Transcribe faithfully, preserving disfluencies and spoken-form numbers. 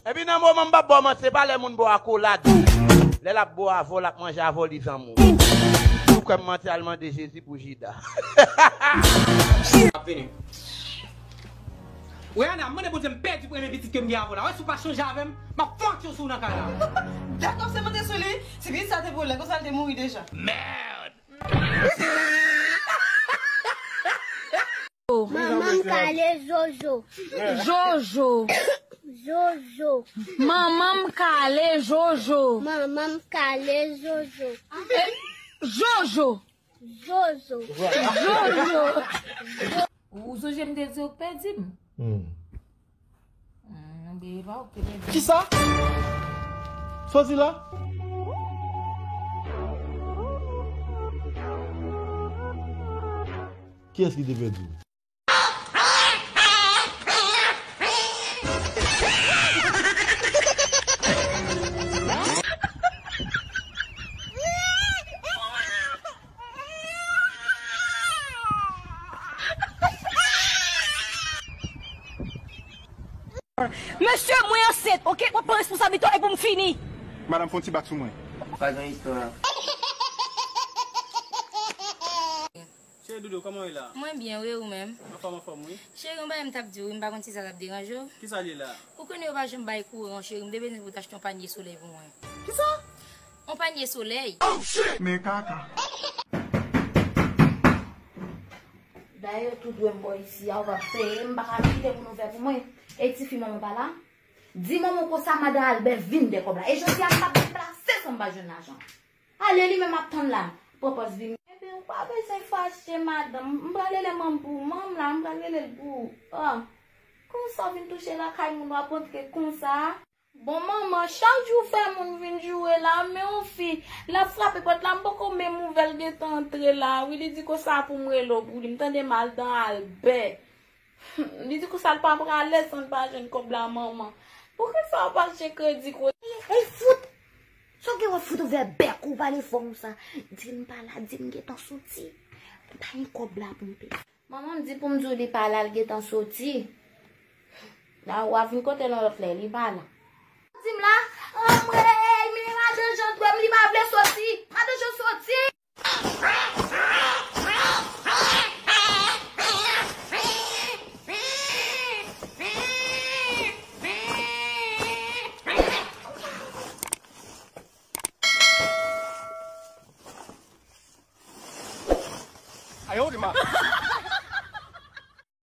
Epi nan moman m p ap ba w manti, se pa lè moun ba w akolad. Lè l ap ba w avè w, l ap manje avè w, li zanmi w. Si w kwè m manti, al mande Jezi pou Jida. Ap vini. Rihanna, m mande Bondye m pèdi premye pitit ke m gen avè w la. Wè, si w pa chanje avè m, m ap fòk yo sou w nan kay la. Dakò, se monte sou li. Se pitit sa te pou lè konsa l te mouri deja. Merde! Manman m kale Jojo. Jojo. Jojo. Manman m kale Jojo. Manman m kale Jojo. Eh, Jojo. Jojo. Jojo. Ou sonje m te di w k pèdi m? Hmm. Hmm, bebe pa ou k te pèdi m. Kisa? Sa w di la? Kiyès ki te pèdi w? Mesye, mwen ansent, oke? Mwen pran responsablite w epi m fini. Madanm, fè yon ti bak sou mwen. Pa gen istwa. Cheri Doudou, kòman w ye la? Mwen byen, wi, ou menm? Anfòm, anfòm, wi. Cheri, yon bagay m t ap di w, wi, m pa konn si sa t ap deranje w. Kisa l ye la? Ou konnen yo pa janm bay kouran, cheri, m te bezwen pou w t achte yon panye solèy pou mwen. Kisa? Yon panye solèy. Men kaka. Dayè, tout dwe m bò isi a, ou pa peye, m pa ka kite pou nou fè pou mwen. E tifi manman pa la? Di manman konsa, madan Albè vin dè kòb la. E jodi a, m p ap deplase san m pa jwenn lajan. Ale, li menm ap tann la. Pran pòz vini. Epi ou pa bezwen fache, madanm. M pral rele manm pou manm la, m pral rele l pou ou. Ah. Konsa w vin touche lakay moun, w ap rantre konsa. Bon, manman, chak jou w fè moun vin joure la, men yon fi, l ap frape pòt la, m poko menm ouvè l gentan antre la, wi, li di konsa pou m rele w pou li, m tande m al dan Albè. Li di konsa l pa prale san l pa jwenn kòb la, manman. Poukisa w pa achte kredi kote? Ey, fout! Sa w gen wè fout ouvè bèk ou pale fò konsa? Di l m pa la, di l m gentan soti. M pa gen kòb la pou m peye. Manman m di pou m di w li pa la, l gentan soti. La, w a vin kote l yon lòt lè, li pa la. Di m la, anmwey, men madan Jan dwe m, li pa vle soti. Madan Jan soti. Ayo, de ma.